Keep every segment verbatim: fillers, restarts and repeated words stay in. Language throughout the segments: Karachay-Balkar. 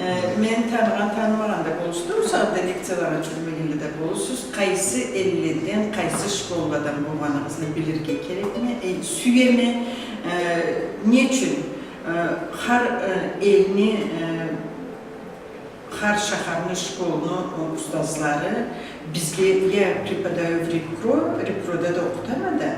Э, мени таныгъан, танымагъан да болурсуз, бусагъатда лекциялагъа джюрюмегенле да болурсуз. Къайсы элледен, къайсы школладан болгъаныгъызны билирге керекме, э, сюеме, э, не ючюн, э, хар, э, элни, э, хар шахарны школну, э, устазлары бизге, я преподаю в РИПКРО, РИПКРО-да да окъутама да,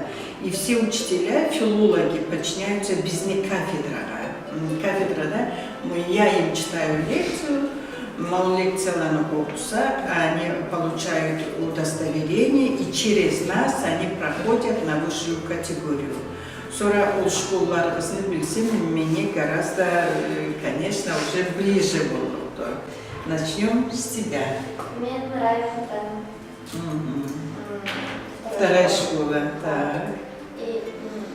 и все учителя, филологи подчиняются бизни кафедрагъа. М, кафедрада, м, я им читаю лекцию, ма ол лекцияланы окъуса, они получают удостоверение, и через нас они проходят на высшую категорию. Сора ол школларыгъызны билсем, мне гораздо, э, конечно, уже ближе боллукъду. Начнём с тебя. Мен Райондан. Мгм. М, вторая школа, так. И, м,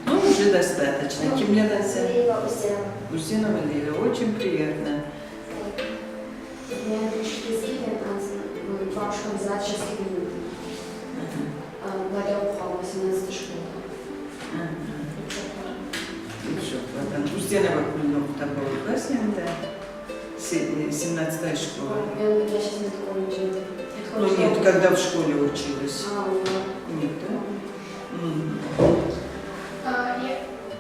Ну, уже достаточно. Кимледенсе? Лейло Узденова. Узденова Лейла, очень приятно. Мен Чёркезияден, ансы, м, бабушкам зат Чёркезияден. Аха. А, Ладяукъа, семнадцатая школа. Аха. Кючёкладан. Узденова Гюлнур да болду да сенде? Се-, э, семнадцатая школа. Ой, я, я щас не такого не учила. Ну, нет, когда в школе училась. А, ладно. Нет, да? Мгм. М. А, я,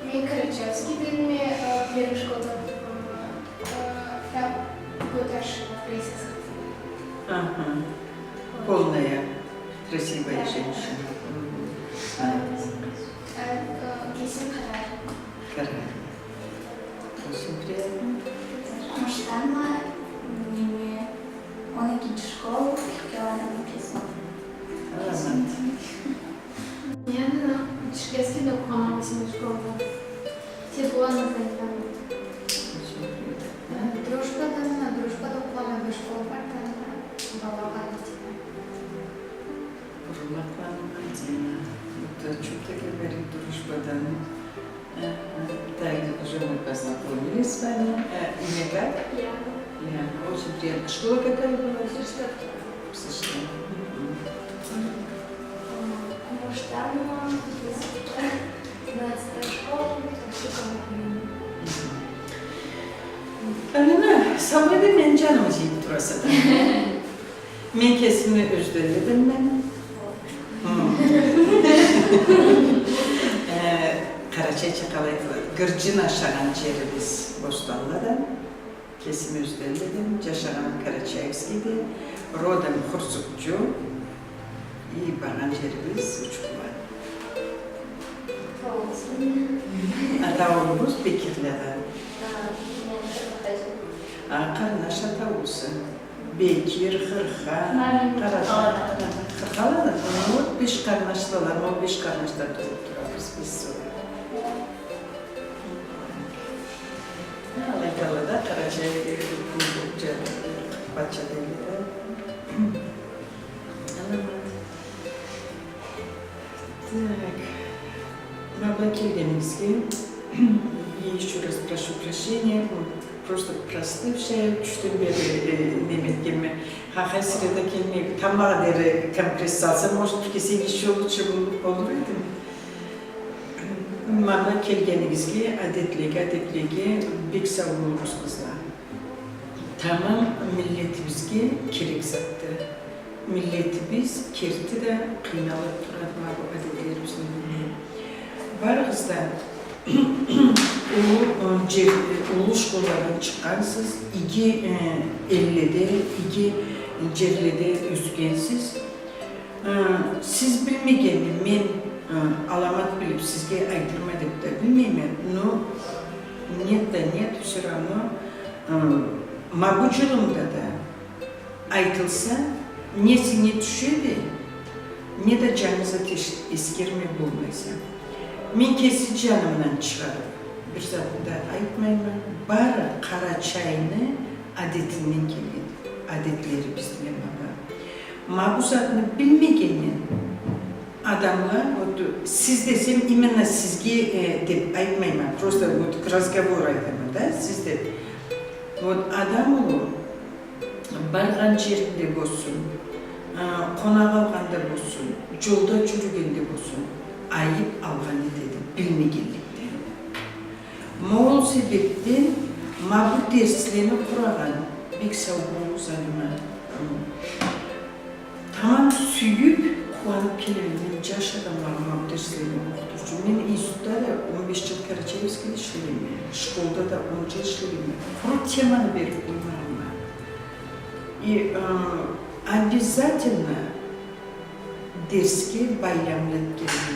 мен Карачаевскийденме, э, первый школада, э, э, там Гутаршева Раиса. Ага. Ой. Полная, красивая женщина. Да. Мгм. А, э, э, кесим Къарай. Къарай. Очень приятно. Къумушданма, неме, он экинчи школа, Кёкеланы кесим. Аламат. Мен Чёркезияден окъугъанма, восьмой школада. Тибуан Мазаевдан. Очень приятно. Дружбадан, Дружбада окъугъанма, бир школа бар да, Балагъа. Бурулакъланы Мадина. Вот о чём-то говорит, Дружбадан. Ага. Так, уже мы познакомились с вами. Э, имя как? Лиана. Лиана. Очень приятно. Школа какая была? Сыштыва. Сыштыва. Мгм. Къумушданма, двенадцатая школа, Токсикова. Мгм. Алина, саулай да мени джанымы джыйыб тураса да. Мен кесими Ёзденледенме. Хы. Э, къарачайча къалайды, гырджын ашагъан джерибиз Бостанладан. Кесими Ёзденледен, джашагъаным Карачаевскийде, родом Хурсукчу, и баргъан джерибиз Учкулан. Атаулубуз Бекирладан. А, къарнаш атаулусу. Бекир, Хырхан, Къарачай. Хырханладан. Ну, беш къарнашладан, ол беш къарнашдан туууб турабыз биз сора. Алай къалады, Къарачай, э, патча дейди да. Аламат. Так. Ма былай келгенигизге, я ещё раз прошу прощения, вот, просто простывшая, тюшден бери, э, неме этгенме, хахай среда келмей, тамблагъа дери компресс салсам, может, бир кесек ещё лучше бол-, болур эдим. Ма былай келгенигизге, адетлеге, адетлеге бек сау болугъуз, къызла. Тамам миллетибизге керек затды. Миллетибиз керти да къыйналыб турады ма бу адетлерибизни билмей. Барыгъыз да уллу, э, джер-, э, уллу школладан чыкъгъансыз, иги, э, элледе, иги джерледе ёсгенсиз. Э, сиз билмегенни мен, э, аламат билиб сизге айтырма деб да билмейме, но нет да нет, всё равно, э, ма бу джылымда да айтылса, не сеннге тюшеди, не да джангыз зат эс-, эсгермей болмайса. Мен кеси джанымдан чыгъарыб, бир затны да айтмайма, бары Къарачайны адетинден келген, адетлерибизден ма бу. Ма бу затны билмегенден адамла, вот, сиз десем, именно сизге, э, деб айтмайма, просто вот к разговору айтама да, сиз деб. Вот адам улу баргъан джеринде болсун, а, къонакъ алгъанда болсун, джолда джюрюгенде болсун, айыб алгъан этеди, билмегенликден. Ма ол себебден ма бу дерслени къурагъан, бек сау бол, Залима. Тамам сюйюб, къууаныб келеме мен джаш адамлагъа ма бу дерслени окъутуучу. Мен институтда да он беш джыл Карачаевскийде ишлегенме, школда да он джыл ишлегенме. Къуру теманы бериб къоймагъанма. И, э, обязательно дерсге байламлы этгенме,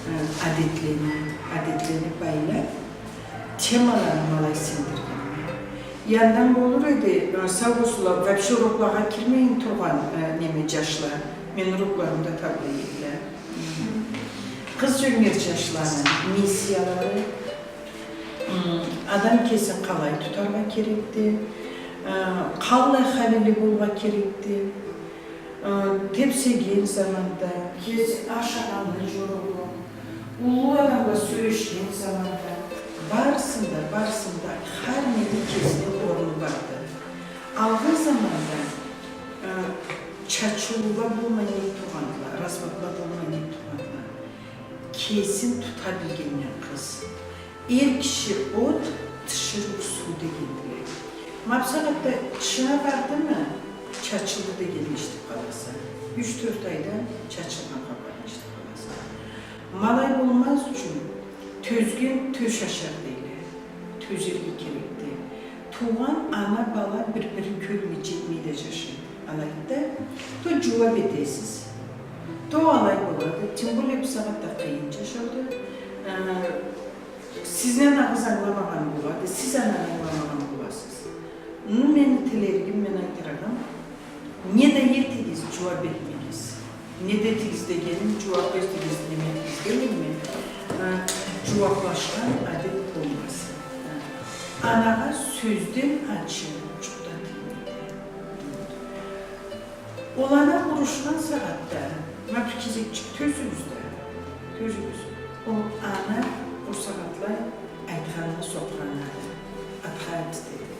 э, адетлени, адетлени байлаб, темаланы ма алай синдиргенме. Яндан болур эди, э, сау болсунла, вообще уроклагъа кирмейин тургъан, э, неме, джашла. Мени урокларымда табыла эдиле. Къыз джёнгер джашланы миссиялары, м, адам кесин къалай тутаргъа керекди, э, къаллай халили болургъа керекди, э, тебсеген заманда, кеси ашагъанны джоругъу, уллу адамла сёлешген заманда, барысында, барысында хар нени кесини орну барды. Алгъын заманда, э, чачылыула болмай нек тургъандыла, разводла болмай нек тургъандыла. Кесин тута билгенден къыз. Эр киши от, тиширыу суу дегендиле. Ма бусагъатда тышына бардымы, чачылды дегенни эшитиб къаласа. Юч-тёрт айда чачылгъан хапарны эшитиб къаласа. Ма алай болмаз ючюн тёзген тёш ашар дейле. Тёзерге керекди. Туугъан ана-бала бир-бирин кёрмей, джетмей да джашайды. Алайды да, то джууаб этесиз, то алай болады. Тем более бусагъатда къыйын джашауду. Э, сизни анагъыз ангыламагъан болады, сиз ананы ангыламагъан боласыз. Ну, мени тилеригим, мен айтырыгъым, не да этигиз, джууаб этмегиз. Не да этигиз дегеним, джууаб этигиз, неме этигиз дегеним, э, джууаблашхан адет болмасын. Э, анагъа сёзден ачы джукъ да тиймейди. Ол ана урушхан сагъатда, ма бир кесекчик тёзюгюз да, тёзюгюз. Ол ана ол сагъатлай айтханына сокъуранады. Атха айтды деди.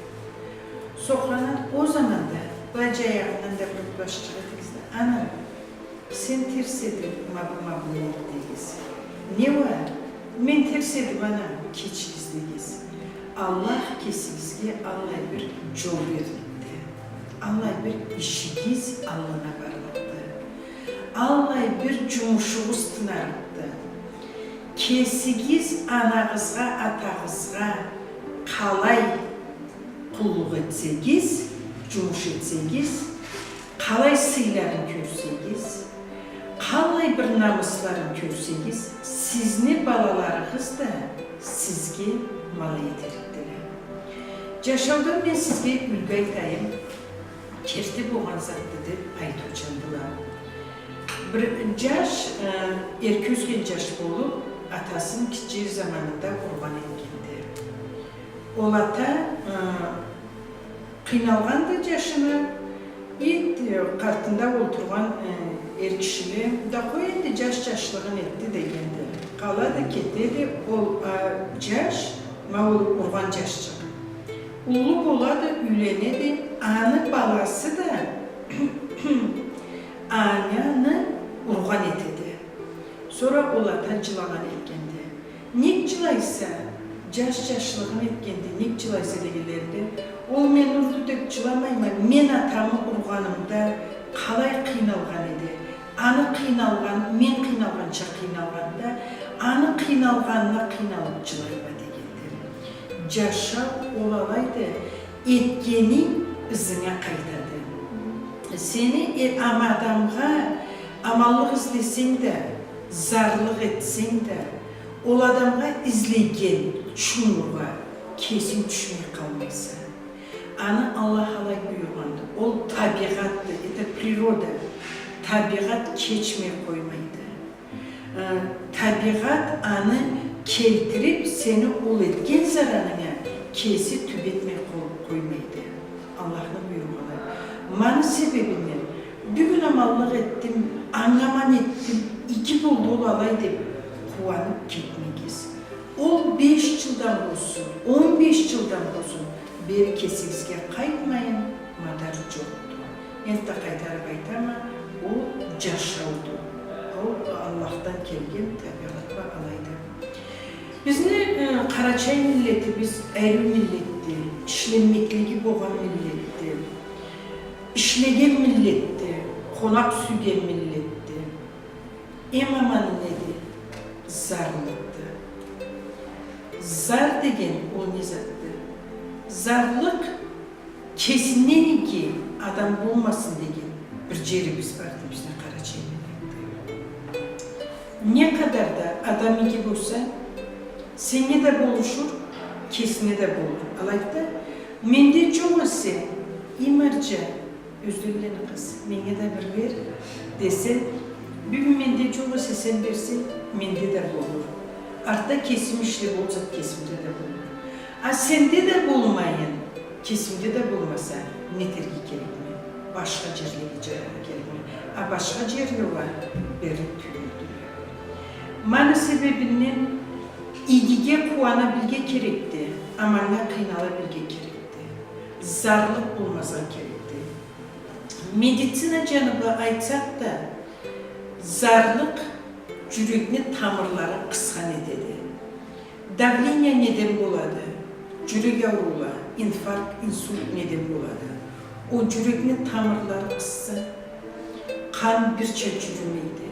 Сокъуранады, ол заманда былай джаягъындан да бир башчыкъ этигиз да: «Ана, сен терс эдинг, ма бу, ма бу, ма бу», — дегиз. Не уа, мен терс эдим, ана, кечигиз дегиз. Аллах кесигизге аллай бир джол берликди. Аллай бир ишигиз аллына барлыкъды. Аллай бир джумушугъуз тынарыкъды. Кесигиз анагъызгъа, атагъызгъа къалай къуллукъ этсегиз, джумуш этсегиз, къалай сыйларын кёрсегиз, къаллай бир намысларын кёрсегиз, сизни балаларыгъыз да сизге ма алай этерикдиле. Джашаудан мен сизге юлгю айтайым, керти болгъан затды деб айтыучандыла. Бир джаш, э, эрке ёсген джаш болуб, атасын кичи заманында ургъан этгенди. Ол ата, э, къыйналгъанды джашына, и, э, къартында олтургъан, э, эр кишиле да: «Къой энди, джаш джашлыгъын этди», — дегенди. Къалады, кетеди ол, а, джаш, ма ол ургъан джашчыкъ. Уллу болады, юйленеди, аны баласы да ананы ургъан этеди. Сора ол ата джылагъан этгенди. «Нек джылайса, джаш джашлыгъын этгенди, нек джылайса?» — дегенлеринде, «Ол мени урду деб джыламайма, мен атамы ургъанымда къалай къыйналгъан эди. Аны къыйналгъан, мен къыйналгъанча къыйналгъанда, аны къыйналгъанына къыйналыб джылайма», — дегенди. Джашау ол алайды, этгенинг ызынга къайтады. Сени, э, ама адамгъа аманлыкъ излесенг да, зарлыкъ этсенг да, ол адамгъа излеген чунгургъа кесинг тюшмей къалмайса. Аны Аллах алай буюргъанды. Ол табигъатды, это природа. Табигъат кечмей къоймайды. Э, табигъат аны келтириб, сени ол этген заранынга кеси тюбетмей къо-, къоймайды. Аллахны буйругъу алай. Маны себебинден, бюгюн аманлыкъ этдим, анга аман этдим, иги болду ол алай деб къууаныб кетмегиз. Ол беш джылдан болсун, он беш джылдан болсун, бери кесигизге къайтмайын, мадар джокъду. Энтда къайтарыб айтама, ол джашауду. Ол Аллахдан Келген табигъат бла алайды. Бизни, э, къарачай миллетибиз ариу миллетди, ишленмеклиги болгъан миллетди, ишлеген миллетди, къонакъ сюйген миллетди. Эм аманы неди? Зарлыкъды. Зар деген ол не затды? Зарлыкъ кесинден иги адам болмасын деген бир джерибиз барды бизни къарачай миллетде. Не къадар да адам иги болса, сеннге да болушур, кесине да болур. Алайды да, менде джокъ эсе, и марджа, ёзденлени къыз, меннге да бир бер, десе, бюгюн менде джокъ эсе, сен берсенг, менде да болур. Артда кесим ишлеб, ол зат кесимде да болур. А сенде да болмайын, кесимде да болмаса, нетерге керекме? Башха джерлеге джаяргъа керекме. А башха джерле уа берлик тюйюлдю. Ма аны себебинден игиге къууана билирге керекди, аманнга къыйнала билирге керекди. Зарлыкъ болмазгъа керекди. Медицина джаны бла айтсакъ да, зарлыкъ джюрекни тамырларын къысхан этеди. Давление неден болады? Джюрек ауруула, инфаркт, инсульт неден болады? Ол джюрекни тамырлары къысса, къан бирча джюрюмейди.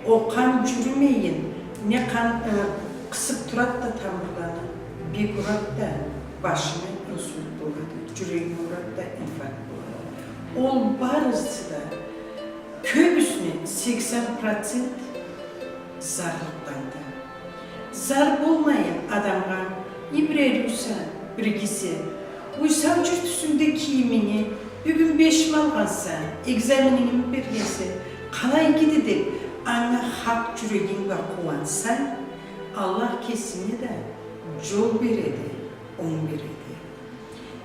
Ол къан джюрюмейин, не къан, э, къысыб турад да тамырланы, бек урад да, башына инсульт болады, джюрегинге урад да, инфаркт болады. Ол барысы да кёбюсюне, сексен процент зарлыкъданды. Зар болмайын адамгъа, и бир ариуса, бир игисе, уй, сау джюр тюсюнгде кийиминги, бюгюн бешми алгъанса, экзаменинги бергенсе, къалай игиди деб, анга хакъ джюрегинг бла къууансанг, Аллах кесинге да джол береди, онг береди.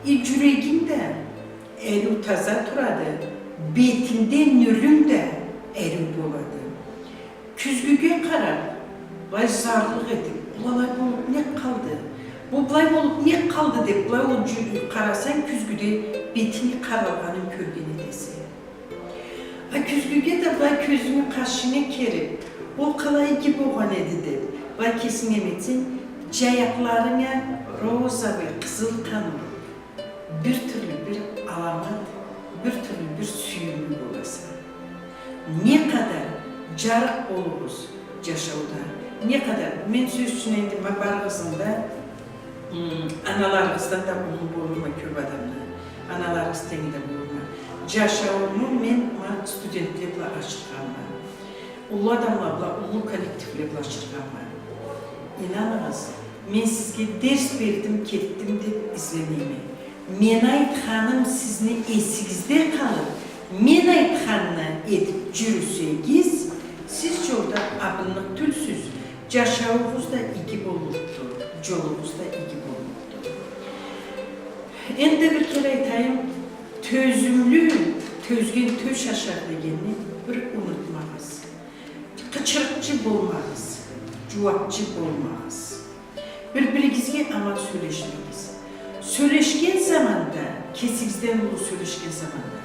И джюрегинг да ариу таза турады, бетингде нюрюнг да ариу болады. Кюзгюге къараб, былай зарлыкъ этиб, бу алай болуб не къалды? Бу былай болуб не къалды деб, былай ол джю-, къарасанг, кюзгюде бетинги къаралгъанын кёрген этесе. А кюзгюге да былай кёзюнгю къашынга кериб, ол къалай иги болгъан эди деб, былай кесинг неме этсенг, джаякъларынга розовый, къызыл къан уруб, бир тюрлю бир аламат, бир тюрлю бир сюйюмлю боласа. Не къадар джарыкъ болугъуз джашауда, не къадар, мен сёз ючюн энди ма барыгъызны да, м, аналарыгъыздан да уллу болурма кёб адамла, аналарыгъыз тенг да болурма. Джашаууму мен ма студентле бла ачыргъанма. Уллу адамла бла, уллу коллективле бла ачыргъанма. Ийнаныгъыз, мен сизге дерс бердим, кетдим деб излемейме. Мен айтханым сизни эсигизде къалыб, мен айтханны этиб джюрюсегиз, сиз джолда абынныкъ тюлсюз, джашауугъуз да иги боллукъду, джолугъуз да иги боллукъду. Энди бир кере айтайым, тёзюмлю, тёзген тёш ашар дегенни бир унутмагъыз. Къычырыкъчы болмагъыз, джууабчы болмагъыз. Бир-биригизге аман сёлешмегиз. Сёлешген заманда, кесигизден уллу сёлешген заманда,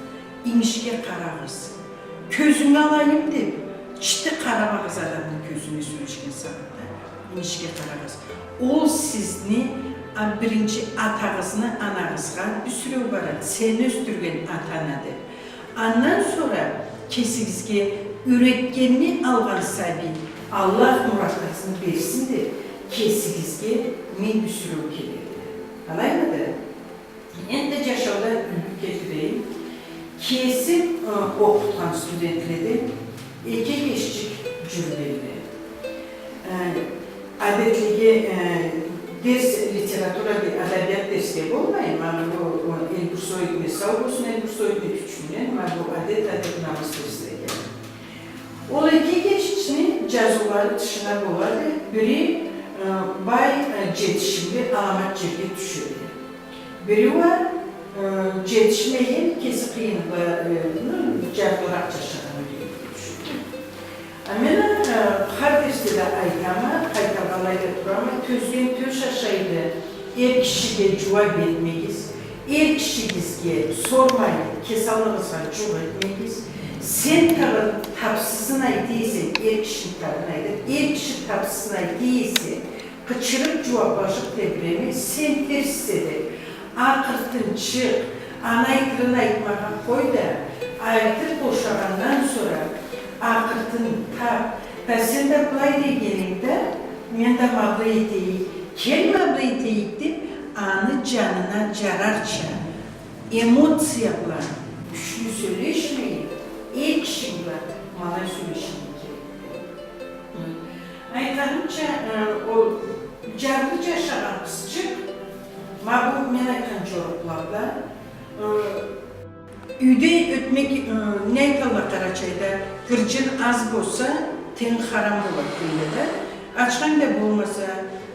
энгишге къарагъыз. Кёзюнге алайым деб, чити къарамагъыз адамны кёзюне сёлешген заманда. Энгишге къарагъыз. Ол сизни, а, биринчи атагъызны анагъызгъа бюсюреу барады, сени ёсдюрген ата-ана деб. Андан сора кесигизге юретгенни алгъан сабий, Аллах муратларыгъызны берсин деб, кесигизге минг бюсюреу келеди. Алаймыды? Энди джашауда юлгю келтирейим. Кесим, э, окъутхан студентледен эки эгешчик джюрюгенле. Э, адетлиге, э, дерс, литература, адабият дерсге болмай, ма бу, о, Эльбрусоидни, сау болсун Эльбрусоидни кючюнден, ма бу адет, адет-намыс дерслеге. Ол эки эгешчини джазыулары тышына болады, бири, э, бай, э, джетишимли аламат джерге тюшеди. Бири уа, э, джетишмейин, кеси къыйынлыкъла, э, ну, джарлыракъ джашагъан юйге тюшеди. А мен, э, хар дерсде да айтама, къайтаргъанлай да турама, тёзген тёш ашайды, эр кишиге джууаб этмегиз, эр кишигизге сормай, кесаллыгъыгъызгъа джукъ этмегиз, Сен таб-, табсызын айта эсенг, эр кишини табын айтыб, эр киши табсызын айта эсе, къычырыб, джууаблашыб тебиреме, сен терссе да, акъыртынчыкъ, аны айтырын айтмагъа къой да, айтыб бошагъандан сора, акъыртын таб да, сен да былай дегенинг да, мен да ма былай этейик, кел, ма былай этейик деб, аны джанына джарарча, эмоция бла, кючлю сёлешмей, эр кишинг бла ма алай сёлеширге керекди. Айтханымча, э, ол джарлы джашагъан къызчыкъ, ма бу мен айтхан джорукъла бла, э, юйде ётмек, э, не айталла Къарачайда, гырджын аз болса, тенг харам болады дейле да. Ачханг да болмаса,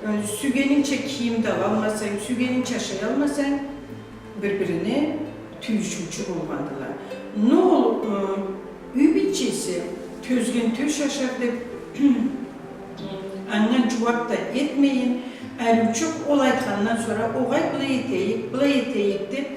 э, сюйгенингча кийим да алалмасанг, сюйгенингча ашаялмасанг, бир-бирине тюйюшюучю болгъандыла. Но ол, э, юй бийчеси тёзген тёш ашар деб, анга джууаб да этмейин, ариучукъ ол айтхандан сора, огъай, былай этейик, былай этейик деб,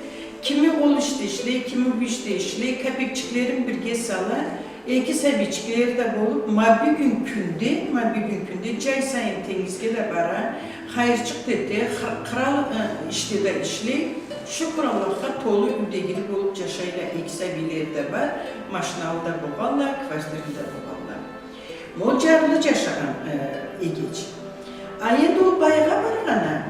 кими ол ишде ишлей, кими бу ишде ишлей, капекчиклерин бирге сала, эки сабийчиклери да болуб, ма бюгюн кюнде, ма бюгюн кюнде джай сайын тенгизге да бара, хайырчыкъ да эте, хы-, кърал, э, ишде да ишлей. Шукур Аллахха, толу юйдегили болуб джашайла, эки сабийлери да бар, машиналы да болгъалла, квартиралы да болгъалла. Ол джарлы джашагъан, э, эгеч. А энди ол байгъа баргъанда,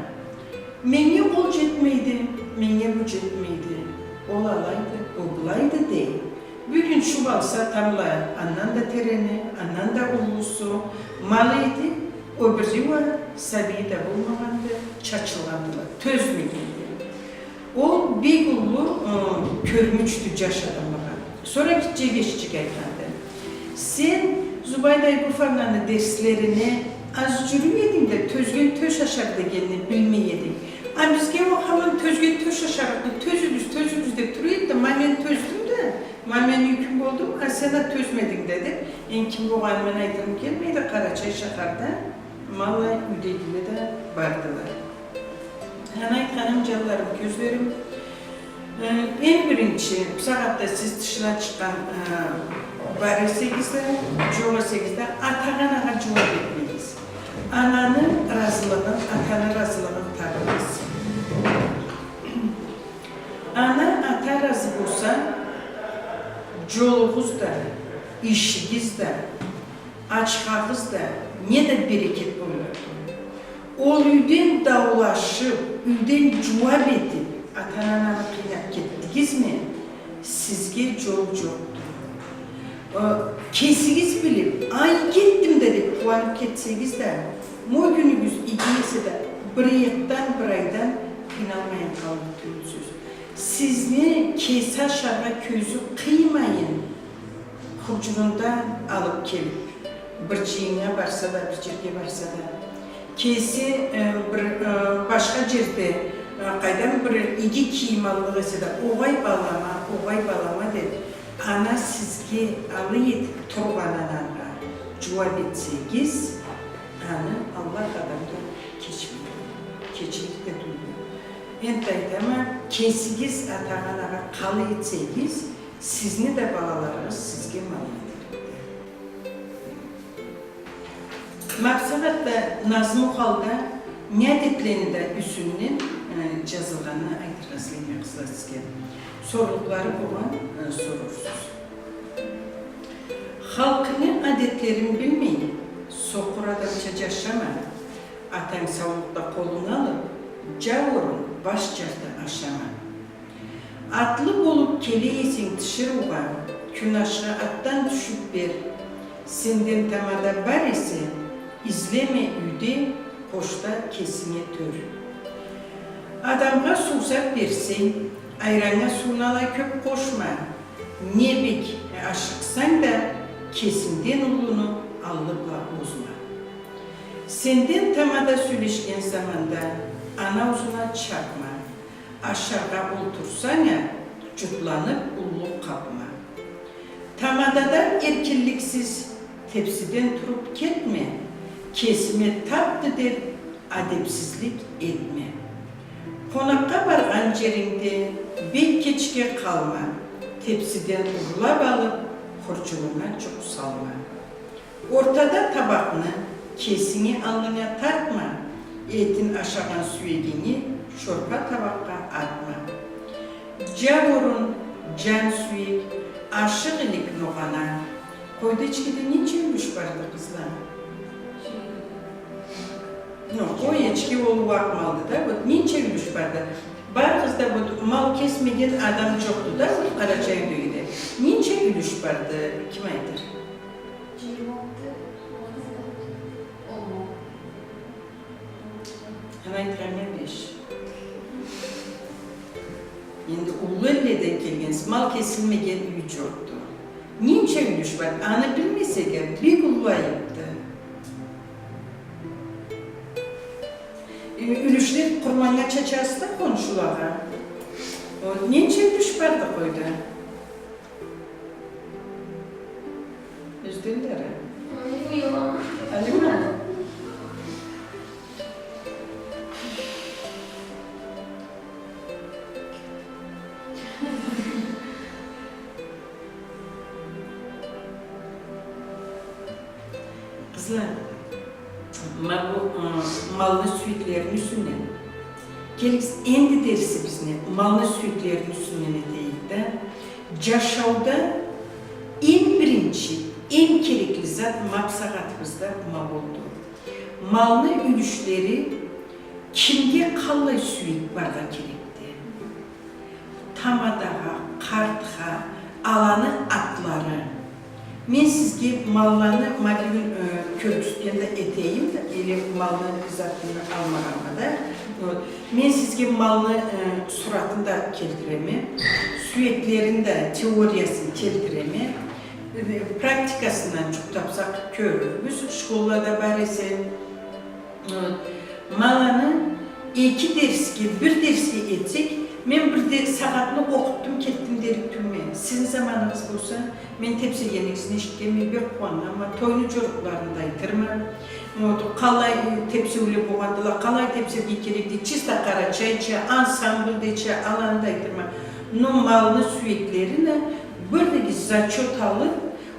меннге ол джетмейди, меннге бу джетмейди, ол алайды, бу былайды дей. Бюгюн шуб алса, тамбла андан да терени, андан да уллусу, ма алай этиб, ол бир джууа сабийи да болмагъанды, чачылгъандыла, тёзмегенди. Ол бек уллу, ы, кёргюнчдю джаш адамлагъа. Сора гитче эгеччик айтханды: сен Зубайда Айгуфовнаны дерслерине аз джюрюй эдинг да, тёзген тёш ашар дегенни билмей эдинг. А бизге ол хаман тёзген тёш ашарыкъды, тёзюгюз, тёзюгюз деб тура эди да, ма мен тёздюм да, ма мен юй-кюн болдум, а сен а тёзмединг да деб. Энди ким болгъанын мен айтырым келмейди, Къарачай шахарда ма аллай юйдегиле да бардыла. Аны айтханым, джанларым, кёзлерим, э, эм биринчи, бусагъатда сиз тышына чыкъгъан, э, бар эсегиз да, джокъ эсегиз да, атагъа-анагъа джууаб этмегиз. Ананы разылыгъын, атаны разылыгъын табыгъыз. Ана, ата разы болса, джолугъуз да, ишигиз да, ачхагъыз да, не да берекет боллукъду. Ол юйден даулашыб, юйден джууаб этиб, ата-ананы къыйнаб кетдигизми, сизге джол джокъду. Э, кесигиз билиб, ай, кетдим да деб къууаныб кетсегиз да, ма ол кюнюгюз иги эсе да, бир ыйыкъдан, бир айдан къыйналмайын къаллыкъ тюйюлсюз. Сизни кеси ашаргъа кёзю къыймайын, хурджунундан алыб келиб, бир джыйыннга барса да, бир джерге барса да, кеси, э, бир, э, башха джерде, э, къайдам, бир иги кийим аллыкъ эсе да, огъай, балама, огъай, балама деб, ана сизге алай этиб тургъан анагъа джууаб этсегиз, аны Аллах адамдан кечмейди, кечилик да тюйюлдю. Энтда айтама, кесигиз атагъа-анагъа къалай этсегиз, сизни да балаларыгъыз сизге ма алай этерикди. Ма бусагъатда назму халда не адетлени да юсюнден, э, джазылгъанын айтыргъа излейме, къызла, сизге. Сорлукълары болгъан, э, сорурсуз. Халкъынгы адетлерин билмей, сокъур адамча джашама. Атанг саулукъда къолунга алыб, джауурун баш джарты ашама. Атлы болуб келе эсенг тиширыугъа, кюн ашха атдан тюшюб бер. Сенден тамада бар эсе, излеме юйде, къошда кесинге тёр. Адамгъа суусаб берсенг, айраннга сууну алай кёб къошма. Не бек ашыкъсанг да, кесингден уллуну аллы бла озма. Сенден тамада сёлешген заманда аны аузуна чабма. Ашаргъа олтурсанг а, джутланыб уллу къабма. Тамададан эркинликсиз тепсиден туруб кетме, кесиме табды деб адебсизлик этме. Къонакъгъа баргъан джерингде бек кечге къалма, тепсиден урлаб алыб, Къурчунунга джукъ салма. Ортада табакъны кесинги аллынга тартма, этин ашагъан сюегинги шорпа табакъгъа атма. Джауурун, джан сюек, ашыкъ илик ногъана. Къойда, эчкиде ненча юлюш барды, къызла? Ну, къой, эчки, ол уакъ малды да, вот, ненча юлюш барды? Барыгъыз да, вот, мал кесмеген адам джокъду да, вот, Къарачай юйде. Ненча юлюш барды, ким айтыр? Джыйырма алты, он алты. Аны айтханнга беш. Энди уллу элледен келгенсиз, мал кесилмеген юй джокъду. Ненча юлюш бар? Аны билмесек а, бек уллу айыбды. Ю-, юлюшле къурманнга чачасыз да, хоншулагъа. Ол ненча юлюш барды къойда? Ёзденлери. Али ма? Къызла, ма бу, ы, малны сюеклерини юсюнден. Келигиз, энди дерсибизни малны сюеклерини юсюнден этейик да. Джашауда эм биринчи, эм керекли зат ма бусагъатыбызда ма болду. Малны юлюшлери кимге къаллай сюек баргъа керекди? Тамадагъа, къартха, аланы атлары. Мен сизге малланы ма бюгюн, э, кёргюзтген да этейим, или малны затын алмагъанма да. Вот. Мен сизге малны, э, суратын да келтиреме, сюеклерин да теориясын келтиреме. Э, практикасындан джукъ тапсакъ кёрюрбюз, школада бар эсе. Ма аны эки дерсге, бир дерсге этсек, мен бир да сагъатны окъутдум, кетдим дерик тюлме. Сизни заманыгъыз болса, мен тепсегенигизни эшитгенме, бек къууаннганма, тойну джорукъларын да айтырма. Вот, къалай, э, тепсеуле болгъандыла, къалай тепсерге керекди, чисто къарачайча, ансамбльдеча, аланы да айтырма. Но малны сюеклерин а бир да зачёт алыб,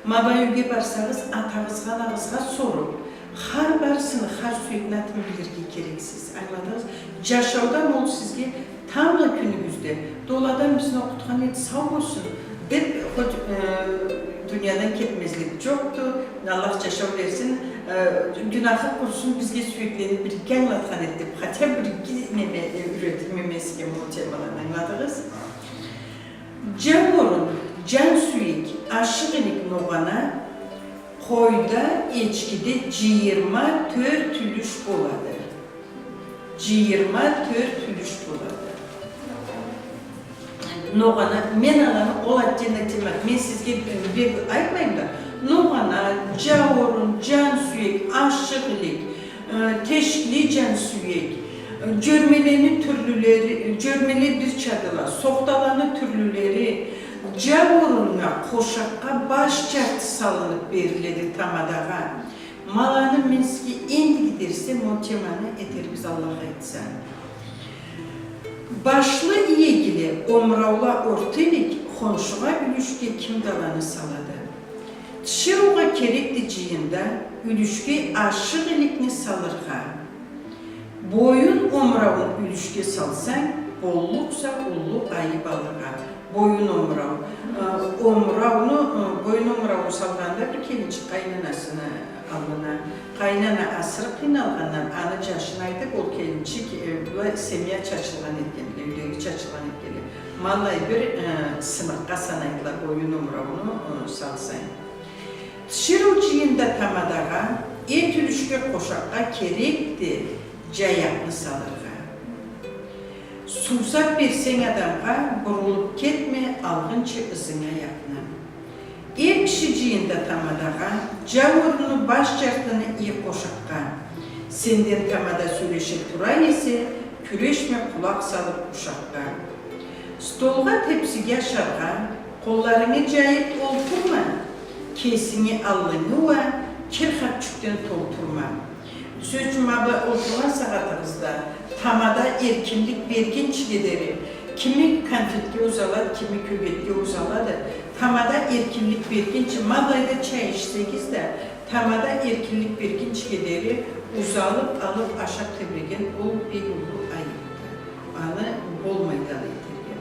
ма бу юйге барсагъыз, атагъызгъа, анагъызгъа соруб, хар барысыны, хар сюекни атын билирге керексиз. Ангыладыгъыз? Джашауда ма ол сизге тамбла кюнюгюзде. Да ол адам бизни окъутхан эди, сау болсун, деб, хоть, э, дуниядан кетмезлик джокъду. Аллах джашау берсин, э, гюнахы къурусун, бизге сюеклени бир иги ангылатхан эди деб, хотя бир иги неме, э, юретирме мен сизге ма ол темаланы, ангыладыгъыз? Джауурун, джан сюек, ашыкъ илик ногъана, къойда, эчкиде джыйырма тёрт юлюш болады. Джыйырма тёрт юлюш болады. Ногъана, мен аланы ол отдельно тема, мен сизге бек айтмайым да, ногъана, джауурун, джан сюек, ашыкъ илик, э, тешикли джан сюек, э, джёрмелени тюрлюлери, джёрмеле бирчадыла, сохталаны тюрлюлери, джаууруннга, къошакъгъа баш джарты салыныб бериледи тамадагъа. Ма аланы мен сизге эндиги дерсде ма ол теманы этербиз, Аллах айтса. Башлы иегиле, омураула орта илик, хоншугъа, юлюшге ким да аланы салады. Тиширыугъа керекди джыйында юлюшге ашыкъ иликни салыргъа. Боюн омурауун юлюшге салсанг, боллукъса уллу айыб алыргъа. Боюн омурау. Э, омурауну, э, боюн омурауун салгъанда бир келинчик къайнанасыны аллына. Къайнана асыры къыйналгъандан, аны джашын айтыб, ол келинчик, э, былай семья чачылгъан этгенди, юйдеги чачылгъан этгенди. Ма аллай бир, э, сыныкъгъа санайдыла боюн омурауну, э, салсанг. Тиширыу джыйында тамадагъа, эт юлюшге, къошакъгъа керекди джаякъны салыргъа. Суусаб берсенг адамгъа, бурулуб кетме, алгъынчы ызынг аякъны. Эр киши джыйында тамадагъа, джауурунну, баш джартыны ий къошакъгъа. Сенден тамада сёлеше тура эсе, кюрешме къулакъ салыб ушакъгъа. Столгъа, тепсиге ашаргъа къолларынгы джайыб олтурма, кесинги, аллынгы уа кир хапчюкден толтурма. Сёз ючюн, ма былай олтургъан сагъатыгъызда тамада эркинлик бергинчиге дери, кими конфетге узалады, кими кёгетге узалады, Тамада эркинлик бергинчи, ма былайда чай ичсегиз да, тамада эркинлик бергинчиге дери узалып алып ашап тебреген ол бек уллу айыпды. Аны болмайды алай этерге.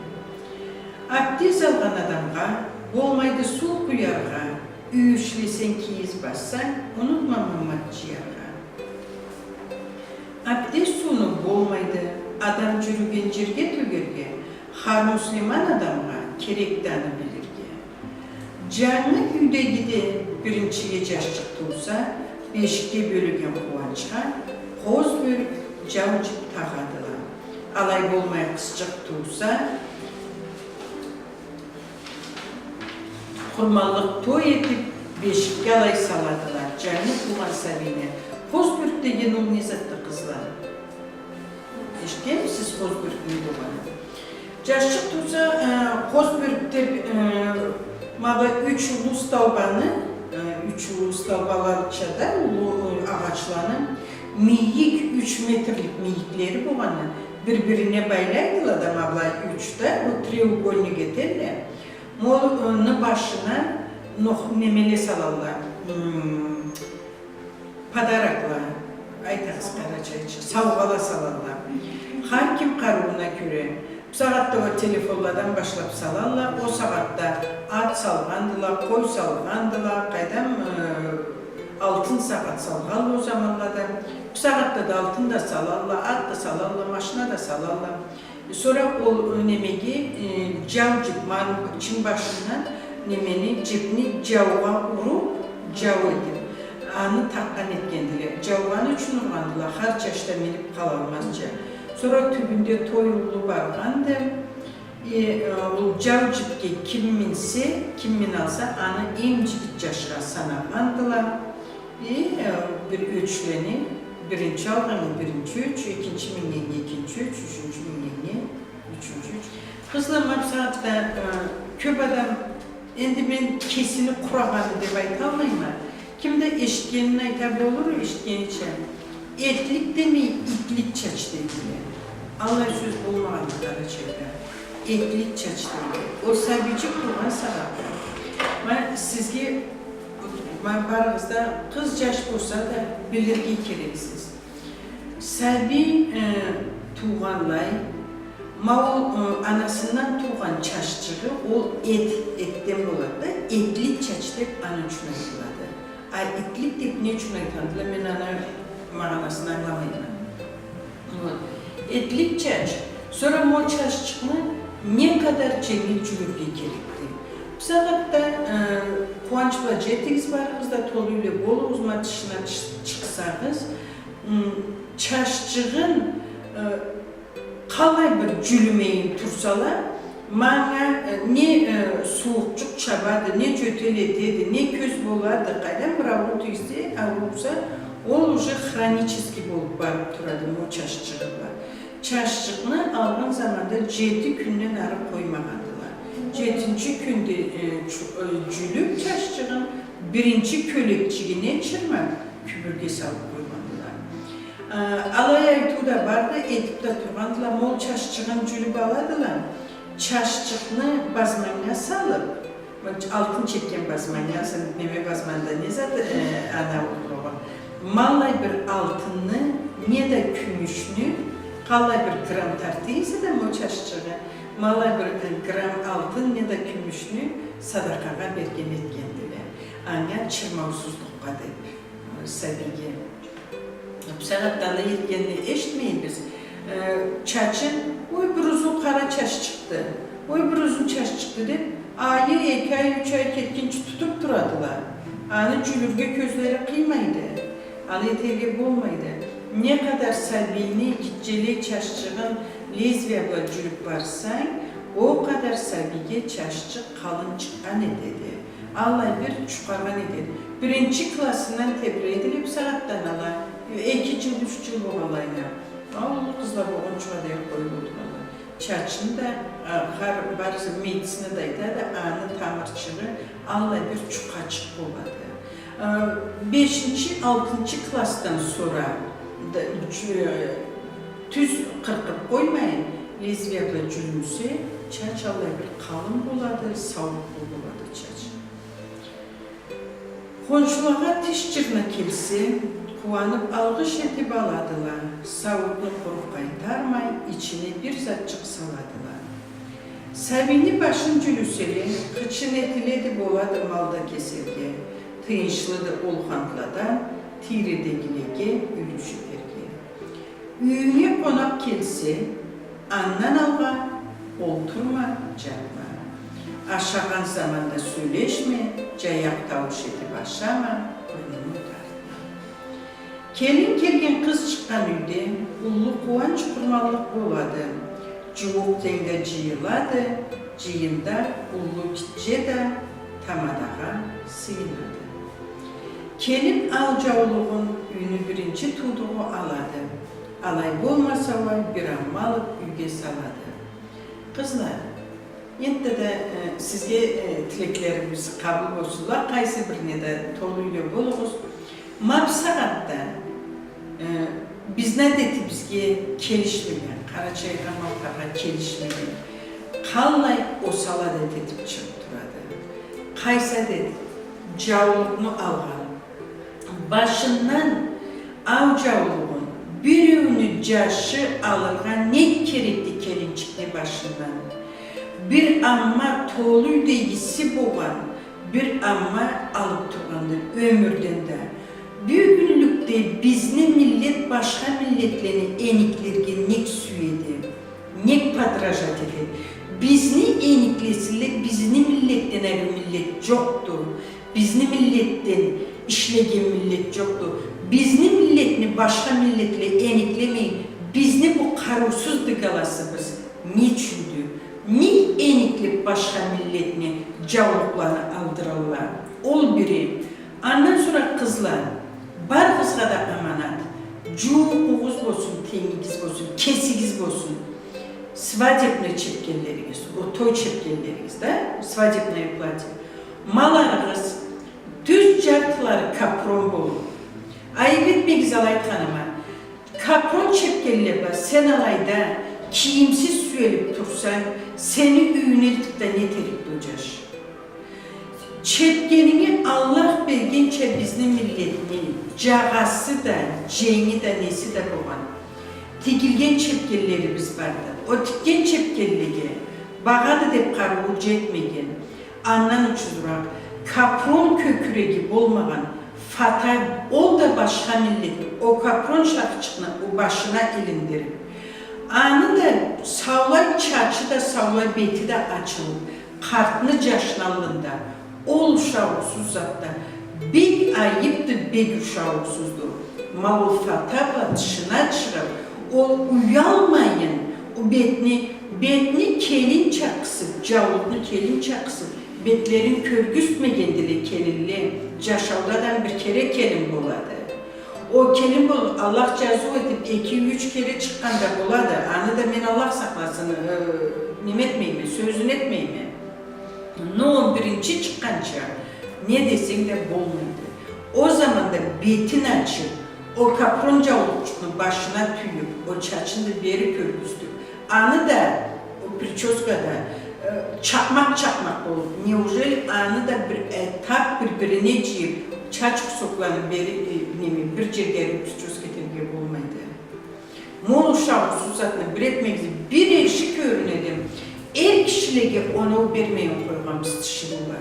Абдез алгъан адамгъа болмайды суу къуяргъа, юй ишлесенг, кийиз бассанг, унутма маммат джыяргъа. Абдез сууну болмайды адам джюрюген джерге тёгерге, хар муслиман адамгъа керекди аны билирге. Джангы юйдегиде биринчиге джашчыкъ тууса, бешикге бёлюген къууанчха къоз бёрк, джау джип тагъадыла. Алай болмай къызчыкъ тууса, къурманлыкъ той этип, бешикге алай саладыла джангы туугъан сабийни. Къоз бёрк деген ол не затды, къызла? Эшитгенмисиз къоз бёрк не болгъанын? Джашчыкъ тууса, э, къоз бёрк деп, э, ма бу юч уллу столбаны, э, юч уллу столбаларча да уллу, э, агъачланы мийик, юч метрлик мийиклери болгъаны, бир-бирине байлайдыла да, ма былай юч да, бу треугольник этелле. Ма ол, э, ны башына нох-, немеле салалла, м, подарокла, айтыгъыз къарачайча, саугъала салалла. Хар ким къарыууна кёре. Бусагъатда ол телефонладан башлап салалла, ол сагъатда ат салгъандыла, къой салгъандыла, къайдам, э, алтын сагъат салгъалла ол заманлада. Бусагъатда да алтын да салалла, ат да салалла, машина да салалла. Сора ол, э, немеге, э, джау джип, ма аны чынг башындан немени, джипни джаугъа уруп, джау этип, аны такъгъан этгендиле. Джаугъаны ючюн ургъандыла, хар джаш да минип къалалмазча. Сора тюбюнде той уллу баргъанды. Э, э, ол джау джипге ким минсе, ким миналса, аны эм джигит джашха санагъандыла. Э, э, бир ёчлени, биринчи алгъаннга биринчи ёч, экинчи мингеннге экинчи ёч, ючюнчю мингеннге ючюнчю ёч. Къызла, ма бусагъатда, э, кёп адам, энди мен кесини къурагъаны деп айталмайма. Ким да эшитгенин айта болур, эшитгенича. Этлик демей, итлик чач дейдиле. Аллай сёз болмагъанды къарачайда. Этлик чач дейди. Ол сабийчик туугъан сагъатда. Ма сизге, ма барыгъыз да, къыз джаш болса да, билирге керексиз. Сабий, э, туугъанлай, ма ол, э, анасындан туугъан чаччыгъы, ол эт, этден болады да, этлик чач деп аны ючюн айтылады. А итлик деп не ючюн айтхандыла, мен аны магъанасын ангыламайма. Вот. Этлик чач. Сора ма ол чаччыкъны не къадар дженгил джюлюрге керекди. Бусагъатда, э, къууанч бла джетигиз барыгъыз да, толу юйле болугъуз, ма тышына чы-, чыкъсагъыз, м, чаччыгъын, э, къалай бир джюлюмейин турсала, манга, э, не, э, сууукъчукъ чабады, не джётел этеди, не кёз болады, къайдан бир ауруу тийсе, ауруса, ол уже хронический болуп барып турады, ма ол чаччыгъы бла. Чаччыкъны алгъын заманда джети кюнден ары къоймагъандыла. Джетинчи кюнде, э, чу-, э, джюлюп чаччыгъын, биринчи кёлекчигине чырмап, кюбюрге салып къойгъандыла. Э, алай айтыу да барды, этип да тургъандыла, ма ол чаччыгъын джюлюп аладыла, чаччыкъны базманнга салып, ма, алтын чекген базманнга, сен неме базманда не зат, э, ана урургъа. Ма аллай бир алтынны, не да кюмюшню, къаллай бир грамм тарта эсе да ма ол чаччыгъы, ма аллай бир, э, грамм алтын, не да кюмюшню садакъагъа берген этгендиле. Анга чырмаусузлукъгъа деп, э, сабийге. Бусагъатда алай этгенни эшитмейбиз. Э, чачын, ой, бир узун къара чач чыкъды, ой, бир узун чач чыкъды деп, айы, эки ай, юч ай кетгинчи тутуп турадыла. Аны джюлюрге кёзлери къыймайды. Алай этерге болмайды. Не къадар сабийни гитчелей чаччыгъын лезвия бла джюлюп барсанг, ол къадар сабийге чаччыкъ къалын чыкъгъан этеди. Аллай бир чукъаргъан этеди. Биринчи классындан тебрейдиле бусагъатдан ала, эки джыл, юч джыл болгъанлайына. Ма уллу къызла болгъунчугъа дери къоюп олтуралла. Чачын да, а, хар барысы медицина да айтады, аны тамырчыгъы аллай бир чукъачыкъ болады. А, бешинчи, алтынчы классдан сора да, джю-, тюз къыркъып къоймай, лезвия бла джюлюнсе, Чач аллай бир къалын болады, саууукълу болады чач. Хоншулагъа тиш джырна келсе, къууаныб алгъыш этиб аладыла, сауутну къуру къайтармай, ичине бир затчыкъ саладыла. Сабийни башын джюлюселе, къычын этиледи, болады мал да кесерге, тыйыншлыды ол хантладан тийредегилеге юлюш этерге. Юйюнге къонакъ келсе, андан алгъа олтурма, джатма. Ашагъан заманда сёлешме, джаякъ таууш этиб ашама, бурнунгу тартма. Келин келген, къыз чыкъгъан юйде уллу къууанч, къурманлыкъ болады. Джууукъ-тенг да джыйылады, джыйында уллу-гитче да тамадагъа сыйынады. Келин ал джаулугъун юйню биринчи туудугъу алады. Алай болмаса уа, бир амма алыб юйге салады. Къызла, энтда да, э, сизге, э, тилеклерибиз къабыл болсунла, къайсы бирине да толу юйле болугъуз. Ма бусагъатда, э, бизни адетибизге келишмеген, къарачайгъа, малкъаргъа келишмеген, къаллай осал адет этиб чыгъыб турады. Къайсы адет? Джаулукъну алгъан. Башындан ау джаулугъун биреуню джашы алыргъа нек керекди келинчикни башындан? Бир амма толу юйде иеси болгъан, бир амма алыб тургъанды ёмюрден да. Бюгюнлюкде бизни миллет башха миллетлени эниклерге нек сюеди, нек подражать этеди? Бизни эниклесинле, бизни миллетден ариу миллет джокъду. Бизни миллетден ишлеген миллет джокъду. Бизни миллетни башха миллетле эниклемей, бизни бу къарыусуз дыгаласыбыз не ючюндю? Не эниклеб башха миллетни джаулукъланы алдыралла? Ол бири. Андан сора, къызла, барыгъызгъа да аманат. Джууукъугъуз болсун, тенгигиз болсун, кесигиз болсун. Свадебный чепкенлеригиз, о той чепкенлеригиз да, свадебное платье. Ма аларыгъыз, тюз джартылары капрон болур. Айыб этмегиз алай айтханыма. Капрон чепкенле бла сен алайда кийимсиз сюелиб турсанг, сени юйюнге элтиб да не этерикди о джаш? Чепкенинги Аллах бергенча бизни миллетни джагъасы да, дженги да, неси да болгъан. Тигилген чепкенлерибиз барды. О тикген чепкенлеге багъады деб къарыуу джетмеген. Андан учузуракъ, капрон кёкюреги болмагъан фата, ол да башха миллет, о капрон шарфчыкъны о башына илиндириб, аны да саулай чачы да, саулай бети да ачылыб, къартны, джашны аллында ол ушагъыусуз затда бек айыбды, бек ушагъыусузду. Ма ол фата бла тышына чыгъыб, ол уялмайын, о бетни, бетни келинча къысыб, джаулукъну келинча къысыб, бетлерин кёргюзтмегендиле келинле. Джашауда адам бир кере келин болады. О келин бол-, Аллах джазыу этиб, эки, юч кере чыкъгъан да болады. Аны да мен, Аллах сакъласын, э, неме этмейме, сёзюн этмейме. Но биринчи чыкъгъанча не десенг да болмайды. О заманда бетин ачыб, о капрон джаулукъчукъну башына тюйюб, о чачын да бери кёргюзтюб, аны да, о причёскада, э, чакъмакъ-чакъмакъ болуб, неужели аны да бир, э, таб бир-бирине джыйыб, чач къусокланы бери, э, неме, бир джерге ариу причёска этерге болмайды. Ма ол ушагъыусуз затны бир этмегиз, бир эрши кёрюнеди. Эр кишилеге оноу бермейин къойгъанбыз тиширыула.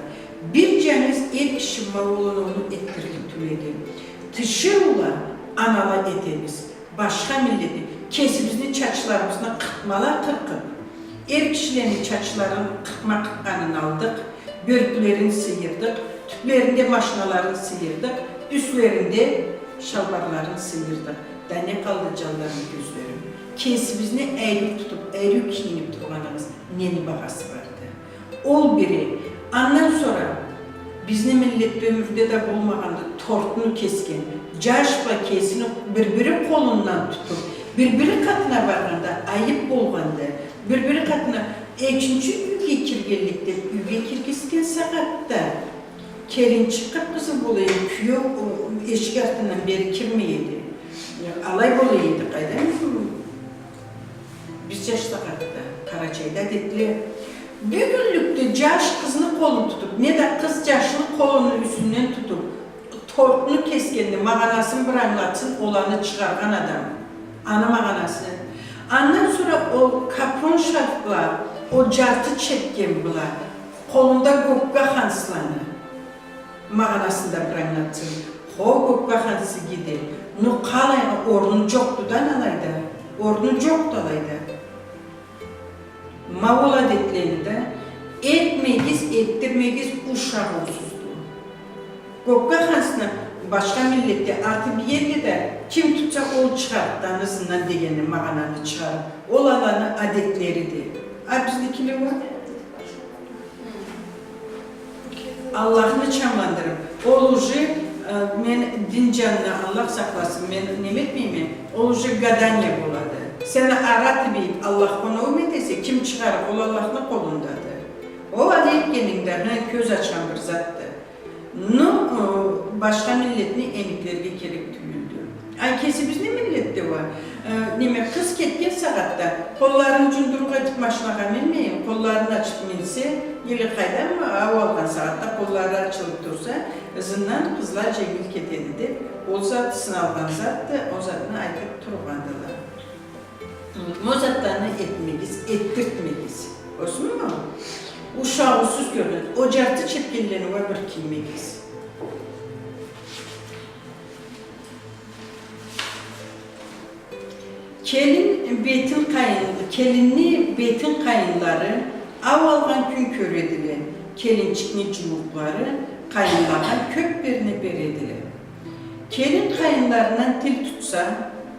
Бир джангыз эр киши ма ол оноуну этдирлик тюл эди. Тиширыула анала этебиз. Башха миллетни, кесибизни чачларыбызны къыркъмала къыркъыб, эр кишилени чачларын къыркъма къыркъгъанын алдыкъ, бёрклерин сыйырдыкъ, тюблеринде машиналарын сыйырдыкъ, юслеринде шалбарларын сыйырдыкъ. Да не къалды, джанларым, кёзлерим? Кесибизни ариу тутуб, ариу кийиниб тургъаныгъыз нени багъасы барды? Ол бири. Андан сора бизни миллетде ёмюрде да болмагъанды тортну кесген. Джаш бла кесини бир-бири къолундан тутуб, бир-бири къатына баргъанда айыб болгъанды. Бир-бири къатына, экинчи юйге киргенликден, юйге киргизген сагъатда келинчик къып-къызыл бола эди, киеу, о, эшик артындан бери кирмей эди. Алай бола эди, къайдан, биз джаш сагъатда, Къарачайда адетле, Бюгюнлюкде джаш къызны къолун тутуб, неда къыз джашны къолуну юсюнден тутуб, тортну кесгенни магъанасын бир ангылатсын оланы чыгъаргъан адам, аны магъанасын. Андан сора ол капрон шарф бла, ол джарты чепкен бла, къолунда гокка хансланы магъанасын да бир ангылатсын. Хо, гокка ханс игиди. Ну, къалайгъа, орну джокъду да алайда. Орну джокъду алайда. Ма ол адетлени да этмегиз, этдирмегиз, ушагъыусузду. Гокка хансны башха миллетде атыб иерге да, ким тутса, ол чыгъарыб да аны ызындан дегенни, магъананы чыгъарыб, ол аланы адетлериди. А бизникиле уа? Аллахны чамландырыб, ол уже, э, мен дин джанына, Аллах сакъласын, мен неме этмейме, ол уже гадание болады. Сен ары атыб ийиб, Аллахха оноу этесе, ким чыгъарыкъ, ол Аллахны къолундады. Ол аны этгенинг да, хы, кёз ачхан бир затды. Ну, э, башха миллетни эниклерге керек тюйюлдю. Ай, кесибизни миллетде уа, э, неме, къыз кетген сагъатда, къолларын джундурукъ этиб машинагъа минмейин, къолларын ачыб минсе, или къайдам, ау алгъан сагъатда къоллары ачылыб турса, ызындан къызла дженгил кетеди деб, ол зат сыналгъан затды, ол затны айтыб тургъандыла. Ол затланы этмегиз, этдиртмегиз. Болсунму? Ушагъыусуз кёрюнеди. Ол джарты чепкенлени уа бир киймегиз. Келин бетин къайын-, келинни бетин къайынлары ау алгъан кюн кёредиле, келинчикни джууукълары къайынлагъа кёб берне бередиле. Келин къайынларындан тил тутса,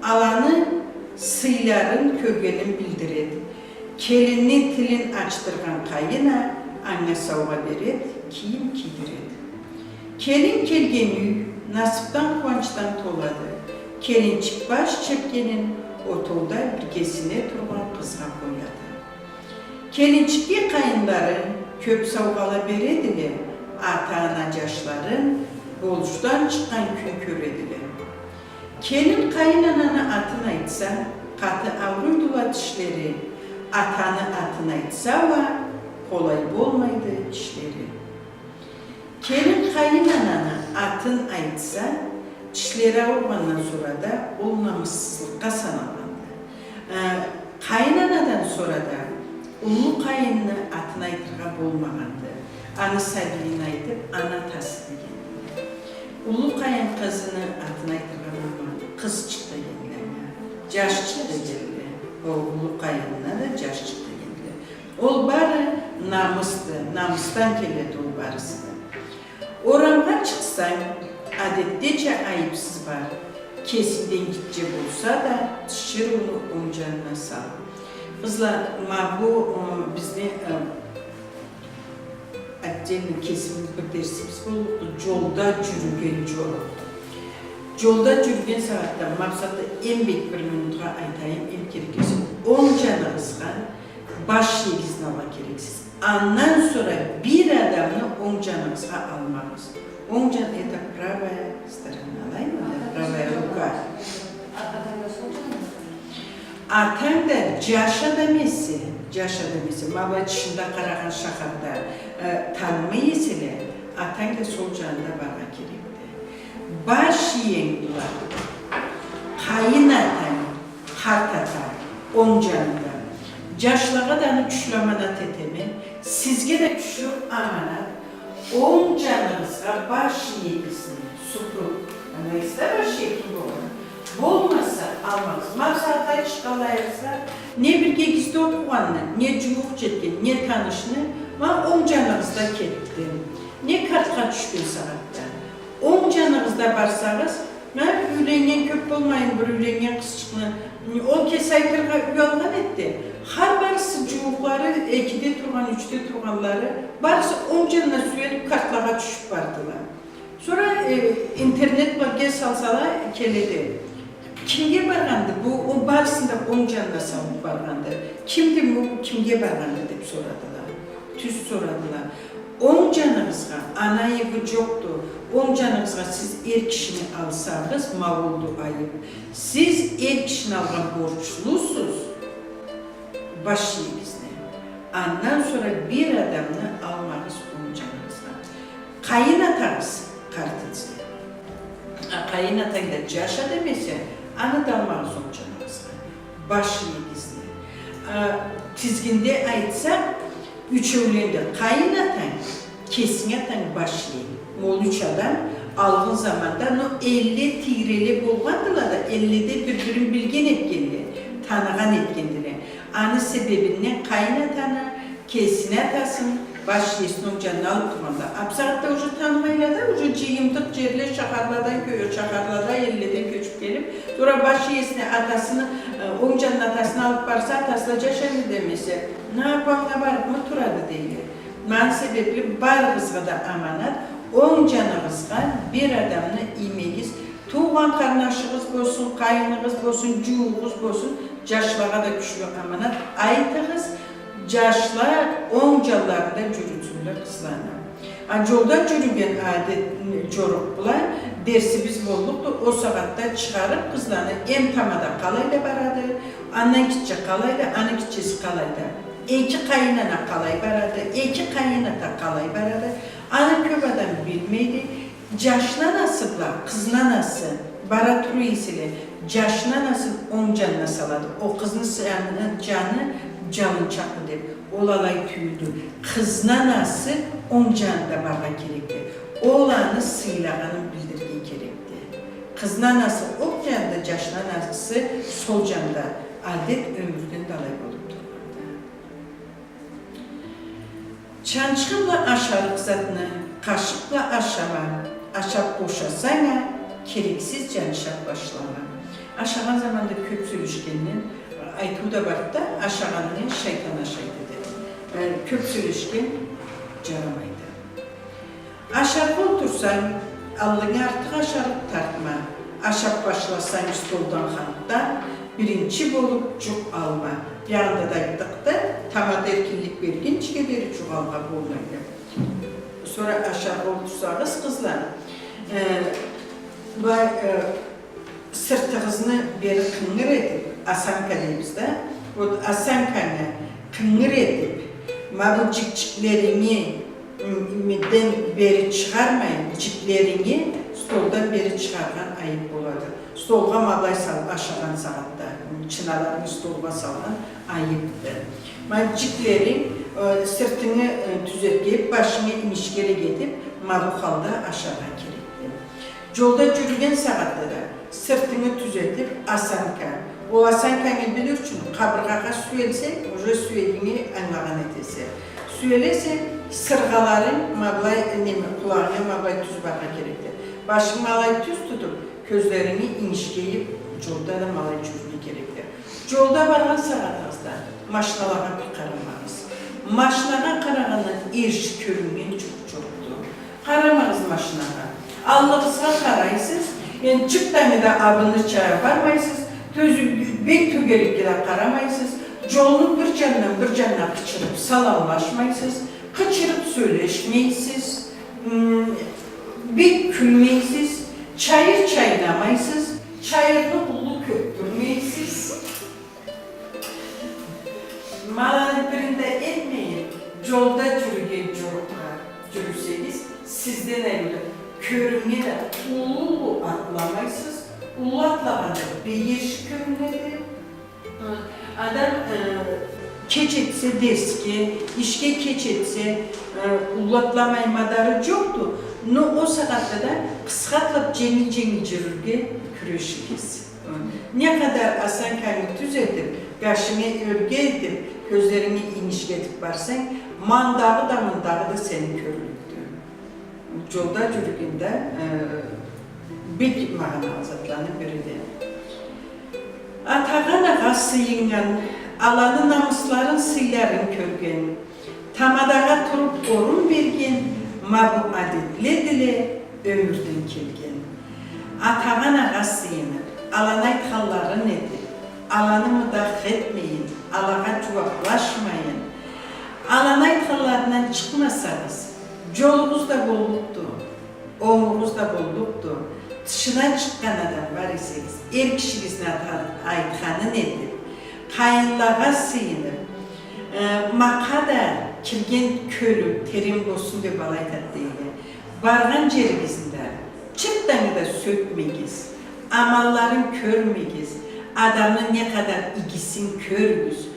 аланы сыйларын кёргенин билдиреди. Келинни тилин ачдыргъан къайын а анга саугъа береди, кийим кийдиреди. Келин келген юй насыбдан, къууанчдан толады. Келинчик баш чепкенин отоуда биргесине тургъан къызгъа къояды. Келинчикге къайынлары кёб саугъала бередиле, ата-ана джашларын болушдан чыкъгъан кюн кёредиле. Келин къайын ананы атын айтса, къаты ауруйдула тишлери, атаны атын айтса уа, къолай болмайды ишлери. Келин къайын ананы атын айтса, тишлери ауругъандан сора да ол намыссызлыкъгъа саналгъанды. Э, къайын анадан сора да уллу къайынны атын айтыргъа болмагъанды. Аны сабийин айтыб, ана атасы дегендиле. Уллу къайын къызыны атын айтыргъа болмагъанды. Къызчыкъ дегендиле анга. Джашчыкъ дегендиле. Ол уллу къайынына да джашчыкъ дегендиле. Ол бары намысды, намысдан келеди ол барысы да. Орамгъа чыкъсанг, адетдеча айыбсыз бар. Кесингден гитче болса да, тиширыуну онг джанына сал. Къызла, ма бу, ы, бизни, ы, отдельно кесибиз бир дерсибиз боллукъду. Джолда джюрюген джорукъду. Джолда джюрюген сагъатда, макъсатда эм бек бир минутха айтайым, эм керек эсе, онг джаныгъызгъа баш иегизни алыргъа керексиз. Андан сора бир адамны онг джаныгъызгъа алмагъыз. Онг джан — это правая сторона, алаймыды? Правая рука. Атанг да джаш адам эсе, джаш адам эсе, ма былай тышында къарагъан шахарда, э, танымай эселе, атанг да сол джанында барыргъа керекди. Баш иенг бла къайын атанг, къарт ата, онг джанында. Джашлагъа да аны кючлю аманат этеме, сизге да кючлю аманат, онг джаныгъызгъа баш иегизни, супруг, ангылайсыз да, баш иеги ким болгъанын. Болмаса, алмагъыз. Макъсатха чыкъгъанлайыгъызгъа, не биргегизде окъугъанны, не джууукъ джетген, не танышны, ма онг джаныгъызда кетди. Не картха тюшген сагъатда. Онг джаныгъызда барсагъыз, ма, юйленнген кёб болмайын, бир юйленнген къызчыкъны, ол кеси айтыргъа уялгъан этди. Хар барысы джууукълары экиде тургъан, ючде тургъанлары, барысы онг джанына сюелиб картлагъа тюшюб бардыла. Сора, э, интернет бла гез салсала, келеди. Кимге баргъанды? Бу, ол барысын да онг джанына салыб баргъанды. Кимди бу, кимге баргъанды деб сорадыла. Тюз сорадыла. Онг джаныгъызгъа аны айыбы джокъду. Онг джаныгъызгъа сиз эр кишини алсагъыз, ма олду айыб. Сиз эр кишини алгъа борчлусуз баш иегизни. Андан сора бир адамны алмагъыз онг джаныгъызгъа. Къайын атагъыз къарт эсе, а къайын атанг да джаш адам эсе, аны да алмагъыз онг джаныгъызгъа. Баш иегизни. А, тизгинде айтсакъ, ючеулен да, къайын атанг, кесинг атанг, баш иенг. Ма ол юч адам алгъын заманда, но, элле тийреле болгъандыла да, элле да бир-бирин билген этгендиле, таныгъан этгендиле. Аны себебинден къайын атаны, кесини атасын, баш иесин онг джанына алыб тургъанла. А бусагъатда уже танымайла да, уже джыйымдыкъ джерле, шахарладан кё-, шахарлада, элледен кёчюб келиб, сора баш иесини атасыны, э, онг джанына атасыны алыб барса, атасы да джашаймы демесе, на апанга барыбмы турады дейле. Ма аны себебли барыгъызгъа да аманат, онг джаныгъызгъа бир адамны иймегиз, туугъан къарнашыгъыз болсун, къайыныгъыз болсун, джууугъуз болсун, джашлагъа да кючлю аманат. Айтыгъыз, джашла онг джанларында джюрютсюнле къызланы. А джолда джюрюген адет, джорукъ бла дерсибиз боллукъду, ол сагъатда чыгъарыб къызланы, эм тамада къалайда барады, андан гитче къалайда, аны гитчеси къалайда, эки къайын ана къалай барады, эки къайын ата къалай барады, аны кёб адам билмейди. Джашны анасы бла къызны анасы бара тура эселе, джашны анасын онг джанына салады. Ол къызны с-, аны джаны джалынчакъды деб. Ол алай тюйюлдю. Къызны анасы онг джанында баргъа керекди. Ол аны сыйлагъанын билдирирге керекди. Къызны анасы онг джанында, джашны анасы сол джанында. Адет ёмюрден да алай болуб тургъанды. Чанчхы бла ашарыкъ затны къашыкъ бла ашама, ашаб бошасанг а, керексиз джаншаб башлама. Ашагъан заманда кёб сёлешгенден айтыу да барды да, ашагъанны шайтан ашайды деб. Э, кёб сёлешген джарамайды. Ашаргъа олтурсанг, аллынга артыкъ ашарыкъ тартма. Ашаб башласанг столдан, хантдан, биринчи болуб джукъ алма. Бу джанында да айтдыкъ да, тамада эркинлик бергинчиге дери джукъ алыргъа болмайды. Сора ашаргъа олтурсагъыз, къызла, э, былай, э, сыртыгъызны бери къынгыр этиб, осанка дейбиз да. Вот, осанканы къынгыр этиб, ма бу джикчиклеринги, м, м, ден бери чыгъармай, джиплеринги столдан бери чыгъаргъан айыб болады. Столгъа ма былай салыб ашагъан сагъатда, м, чыналарынгы столгъа салгъан айыбды. Ма джиплеринг, э, сыртынгы, э, тюзетиб, башынгы инишгерек этиб, ма бу халда ашаргъа керекди. Джолда джюрюген сагъатда да сыртынгы тюзетиб, осанка. Ол осанкангы билир ючюн, къабыргъагъа сюелсенг, уже сюегинги ангылагъан этесе. Сюелесе, сыргъаларынг ма былай, неме, къулагъынга ма былай тюз баргъа керекди. Башынгы ма алай тюз тутуб, кёзлеринги инишге ийиб, джолда да ма алай джюрюрге керекди. Джолда баргъан сагъатыгъызда машиналагъа бир къарамагъыз. Машинагъа къарагъандан эрши кёрюннген джукъ джокъду. Къарамагъыз машинагъа. Аллыгъызгъа къарайсыз, энди чыртдан да абынырча бармайсыз, тёзю-, бек тёгерекге да къарамайсыз. Джолну бир джанындан бир джанына къычырыб саламлашмайсыз, къычырыб сёлешмейсиз, м, бек кюлмейсиз, чайыр чайнамайсыз, чайырны уллу кёбдюрмейсиз. Ма аланы бирин да этмейин, джолда джюрюген джорукъгъа джюрюсегиз, сизден айрылыб кёрюннге да уллу-уллу атламайсыз, уллу атлагъанда бек эрши кёрюнеди. Адам, э, кеч этсе дерсге, ишге кеч этсе, э, уллу атламай мадары джокъду, но ол сагъатда да къысха атлаб, дженгил-дженгил джюрюрге кюрешигиз. Не къадар осанкангы тюз этиб, башынгы ёрге этиб, кёзлеринги инишге этиб барсанг, ма андагъы да, мындагъы да сени кёрлюкдю. Джолда джюрюгенде, э, бек магъаналы затланы бириди. Атагъа-анагъа сыйыннган, аланы намысларын, сыйларын кёрген, тамадагъа туруб орун берген, ма бу адетледиле ёмюрден келген. Атагъа-анагъа сыйыныб, аланы айтханларын этиб, аланы мыдах этмейин, алагъа джууаблашмайын, аланы айтханларындан чыкъмасагъыз, джолугъуз да боллукъду, онгугъуз да боллукъду. Тышына чыкъгъан адам бар эсегиз, эр кишигизни ата-, айтханын этиб, къайынлагъа сыйыныб, Э, макъа да кирген кёлюм терен болсун деп алай айтады, дейди. Баргъан джеригизни да чыртдан да сёкмегиз, амалларын кёрмегиз, адамны не къадар игисин кёрюгюз.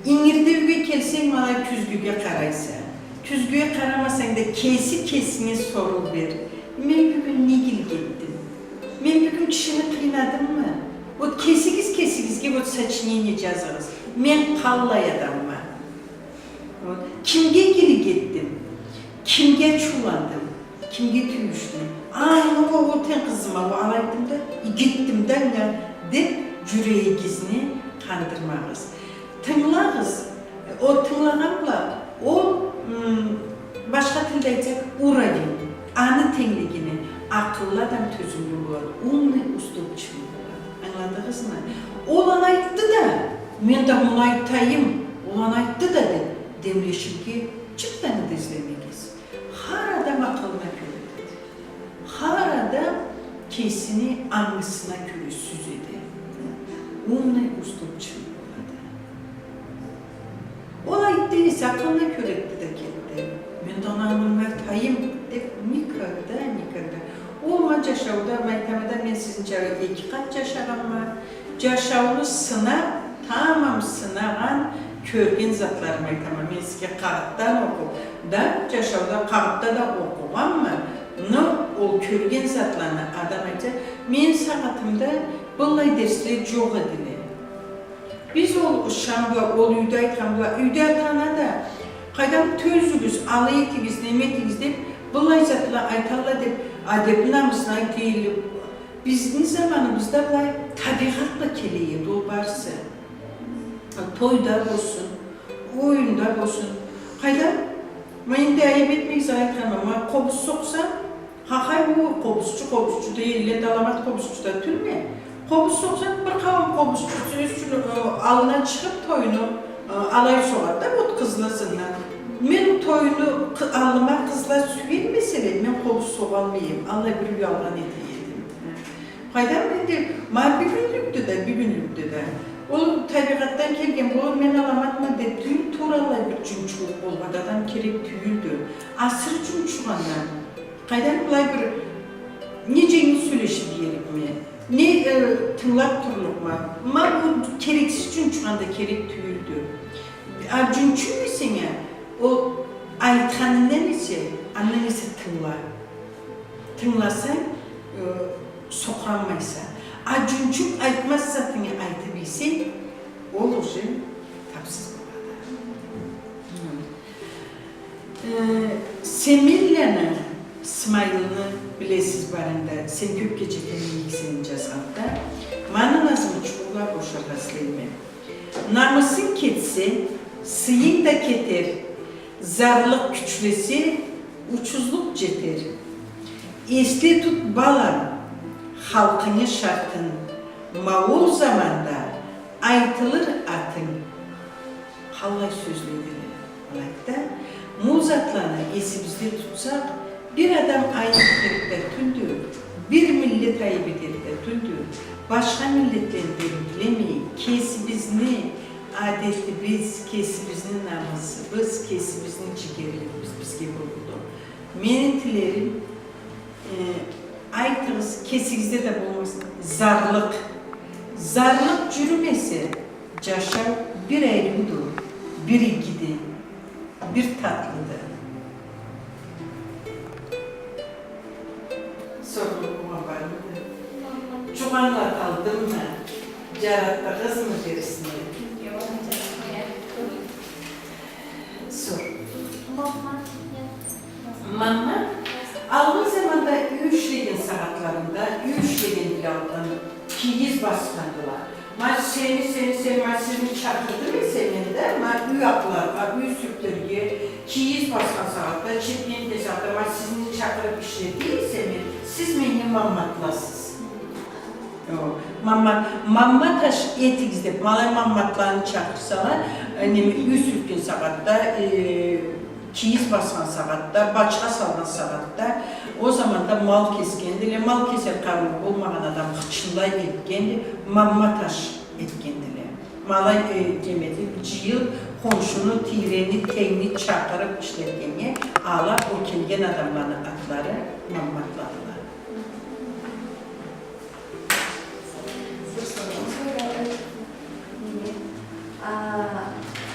Ингирде юйге келсенг, ма алай кюзгюге къарайса. Кюзгюге къарамасанг да, кеси кесинге соруу бер: мен бюгюн не игилик этдим? Мен бюгюн кишини къыйнадыммы? Вот кесигиз кесигизге вот сочинение джазыгъыз. Мен къаллай адамма? Вот. Кимге игилик этдим? Кимге ачыуландым? Кимге тюйюшдюм? А, ма ол тенг къызыма, ол алай этдим да, игитдим да анга, деп, джюрегигизни къандырмагъыз. Тынгылагъыз. Ол тынгылагъан бла, ол, м, башха тилде айтсакъ, уровень, аны тенглигини, акъыллы адам тёзюмлю болады, умный, уступчивый болады. Ангыладыгъызмы? Ол аны айтды да, мен да муну айтайым, ол аны айтды да деп, демлешиуге чыртдан да излемегиз. Хар адам акъылына кёре этеди. Хар адам кесини ангысына кёре сюзеди. Умный, уступчивый болады. Ол айтды эсе, акъылына кёре этди да кетди. Мен да аны ангыма тайым деп никогда, никогда. Ол ма джашауда, ма айтама да, мен сизнича эки къат джашагъанма. Джашауну сынаб, тамам сынагъан, кёрген затларымы айтама. Мен сизге къагъытдан окъуб да, джашауда къагъытда да окъугъанма, но ол кёрген затланы адам айта, мени сагъатымда быллай дерсле джокъ эдиле. Биз ол ышан бла, ол юйде айтхан бла, юйде ата-ана да, къайдам, тёзюгюз, алай этигиз, неме этигиз деб, быллай затла айталла деб, адеб-намысны айта эдиле. Бизни заманыбызда былай табигъат бла келе эди ол барысы. Тойда болсун, оюнда болсун. Къайдам, ма энди айыб этмегиз, айтханыма, ма къобуз сокъсам, хахай, ол къобузчу, къобузчу дей эдиле, аламат къобузчу да тюлме. Къобуз сокъсам, бир къауум къобузчу, сёз ючюн, э, аллына чыгъыб тойну, э, алай согъады да, вот, къызны ызындан. Мен тойну къы-, аллыма къызла сюелмеселе, мен къобуз согъалмай эдим, аллай бир уялгъан эте эдим. Къайдам, энди, ма бюгюнлюкде да, бюгюнлюкде да. Ол табигъатдан келген болур, мен аламатма деб тюйюл, тура аллай бир джунчукълукъ болгъан адам керек тюйюлдю. Асыры джунчугъандан, къайдам, былай бир не дженгил сёлешиб иерикме, не, э, тынгылаб турлукъма. Ма ол керексиз джунчугъан да керек тюйюлдю. А джунчуй эсенг а, ол айтханындан эсе, андан эсе тынгыла. Тынгыласанг, э, сокъуранмайса. А джунчуб айтмаз затынгы айтыб эсенг, ол уже тапсыз болады. Э, Семенланы, Смайылны билесиз барыгъыз да, «Сен кёкге джетген мийиксен» джазгъанында, ма аны назмучукъ бла бошаргъа излейме. Намысынг кетсе, сыйынг да кетер, зарлыкъ кючлесе, учузлукъ джетер. Эсде тут, балам, халкъынгы шартын, ма ол заманда айтылыр атынг. Къаллай сёзледиле, алайды да. Ма ол затланы эсибизде тутсакъ, бир адам айыб этерик да тюлдю, бир миллет айыб этерик да тюлдю, башха миллетлени да юйюклемей, кесибизни адетибиз, кесибизни намысыбыз, кесибизни джигерлигибиз бизге боллукъду. Мени тилерим, э, айтыгъыз, кесигизде да болмасын зарлыкъ. Зарлыкъ джюрюмесе, джашау бир ариуду, бир игиди, бир татлыды. Соруу болгъан бармыды? Джукъ ангылаталдымы? Джаратдыгъызмы дерсни? Сор. Мамма. Алгъын заманда юй ишлеген сагъатларында, юй ишлегендиле алгъын, кийиз басхандыла. Ма сени, сени, сени, ма сизни чакъырдым эсе мен да, ма юй акъларгъа, юй сюртерге, кийиз басхан сагъатда, чиркин этген сагъатда, ма сизни чакъырыб ишледи эсе мен, сиз мени мамматласыз. О, мамма-, мамма таш этигиз деб, ма алай мамматланы чакъырсала, э, неме, юй сюртген сагъатда, э, кийиз басхан сагъатда, бачха салгъан сагъатда, ол заманда мал кесгендиле, мал кесер къарыуу болмагъан адам хычынлай этгенди, мамма таш этгендиле. Ма алай, э, неме этиб, джыйылыб, хоншуну, тийрени, тенгни чакъырыб ишлетгеннге, ала ол келген адамланы атлары Мамматладыла. Бир соруу. Неме, а,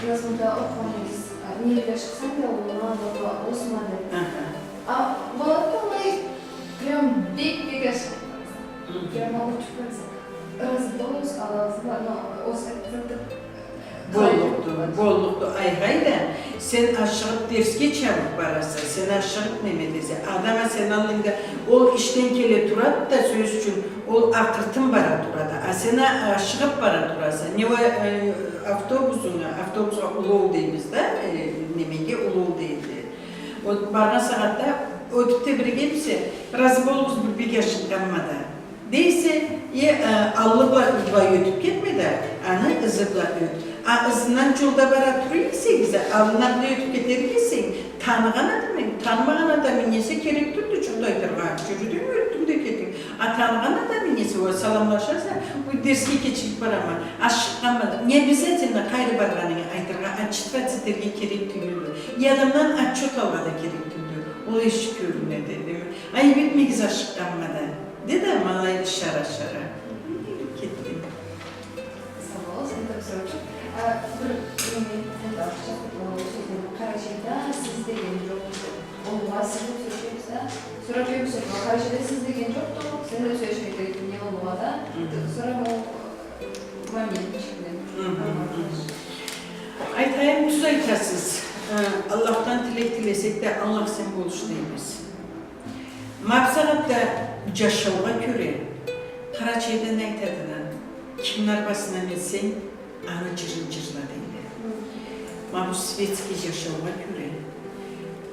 назмуда окъугъаныбыз, а, не юлешсенг да, уллугъа, уллугъа осма деб. Аха. А болады да алай, прям бек-бек ашыгъыб бараса. Хы. Прямо учуб бараса. Разы болугъуз, алагъыз бар, но ол сагъатда Боллукъду, боллукъду. Айгъай да, сен ашыгъыб дерсге чабыб бараса, сен ашыгъыб неме этесе, адам а сени аллынгда ол ишден келе турады да, сёз ючюн, ол акъыртын бара турады. А сен а-, ашыгъыб бара тураса. Не уа, э, автобусунга, автобусха уллу дейбиз да, э, немеге уллу дейди. Ол баргъан сагъатда ётюб тебрегенсе, разы болугъуз, бир бек ашыкъгъанма да. Дейсе, э, э, аллы бла, бла ётюб кетме да, аны ызы бла ёт. А ызындан джолда бара тура эсегиз а, аллына бла ётюб кетерик эсенг, таныгъан адамынг, танымагъан адамынг эсе керек тюлдю, джукъ да айтыргъа, джюрюдюнг, ётдюнг да кетдинг. А таныгъан адамынг эсе, уа, саламлашаса, уа, дерсге кечигиб барама, ашыкъгъанма, не обязательно къайры баргъанынгы айтыргъа, отчитываться этерге керек тюйюлдю. И адамдан отчёт алыргъа да керек тюйюлдю. Ол эшик ёрюнеди, демек. Айыб этмегиз, ашыкъгъанма да. Деди ма алай ышара-ышара. Кетди. Сау болугъуз, энди бир соруу. А, бир, неме, энди артыкъча, э, сёзлени Къарачайда сиз деген джокъду. Уллугъа сиз деб сёлешебиз да. Сора бир соруу, Къарачайда сиз деген джокъду, сен деб сёлеширге керекди, не уллугъа да. Хы-хы. Сора бу, э, момент ичинде. Хы-хы, хы-хы. Айтайым, тюз айтасыз. Э, Аллахдан тилек тилесек да, Аллах сен болуш дейбиз. Ма бусагъатда джашаугъа кёре, Къарачайда не айтадыла, кимни арбасына минсенг, аны джырын джырла дейле. Ма бу светский джашаугъа кёре,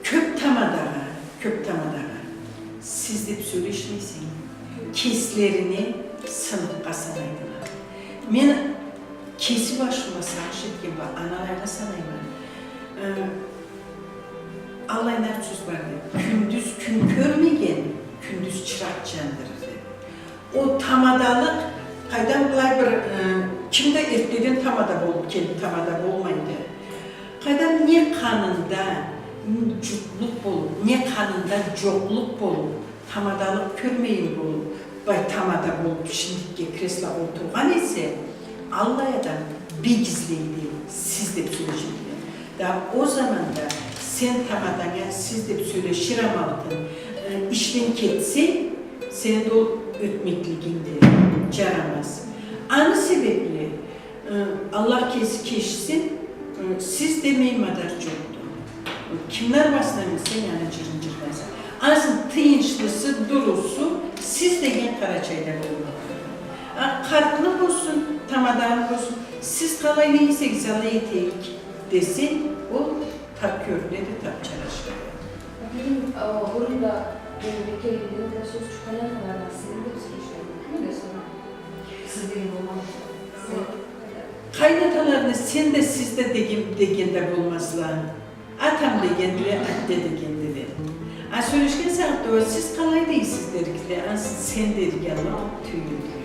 кёб тамадагъа, кёб тамадагъа сиз деб сёлешмейсенг, кеслерине сыныкъгъа санайдыла. Мен кеси башыма сагъыш этгенме, аны алайгъа санайма. Э, Аллай нарт сёз барды. Кюндюз кюн кёрмеген, кюндюз чыракъ джандырыр, деб. Ол тамадалыкъ, къайдам, былай бир, э, ким да эртдеден тамада болуб келиб, тамада болмайды. Къайдам, не къанында джутлукъ болуб, не къанында джокълукъ болуб, тамадалыкъ кёрмейин болуб, бай тамада болуб, шиндикге, креслогъа олтургъан эсе, аллай адам бек излейди, сиз деб сёлешеди. Да ол заманда сен тамаданга сиз деб сёлешир амалтын, э, ишден кетсе, сени да ол ётмеклигингди, джарамаз. Аны себебли, Э, Аллах кеси кечсин, э, сиз демей мадар джокъду. Кимни арбасына минсенг, аны джырын джырлайса. Ансы тыйыншлысы, дурусу, сиз деген Къарачайда болмакъды. А, къартлы болсун, тамадалы болсун, сиз къалай дейсегиз, алай этейик десенг, ол таб кёрюнеди, таб джарашады. Билим, э, бурун да, э, келинле да сёз чыкъгъан, аланы сиз деб сёлешеди. Ким да сора? Сиз деген болмады. Къайнаталарына сен да, сиз да деген, деген да болмазла. Атам дегендиле, атте дегендиле. А сёлешген сагъатда уа сиз къалай дейсиз дерикдиле, ансы сен дерге аллыкъ тюйюлдю.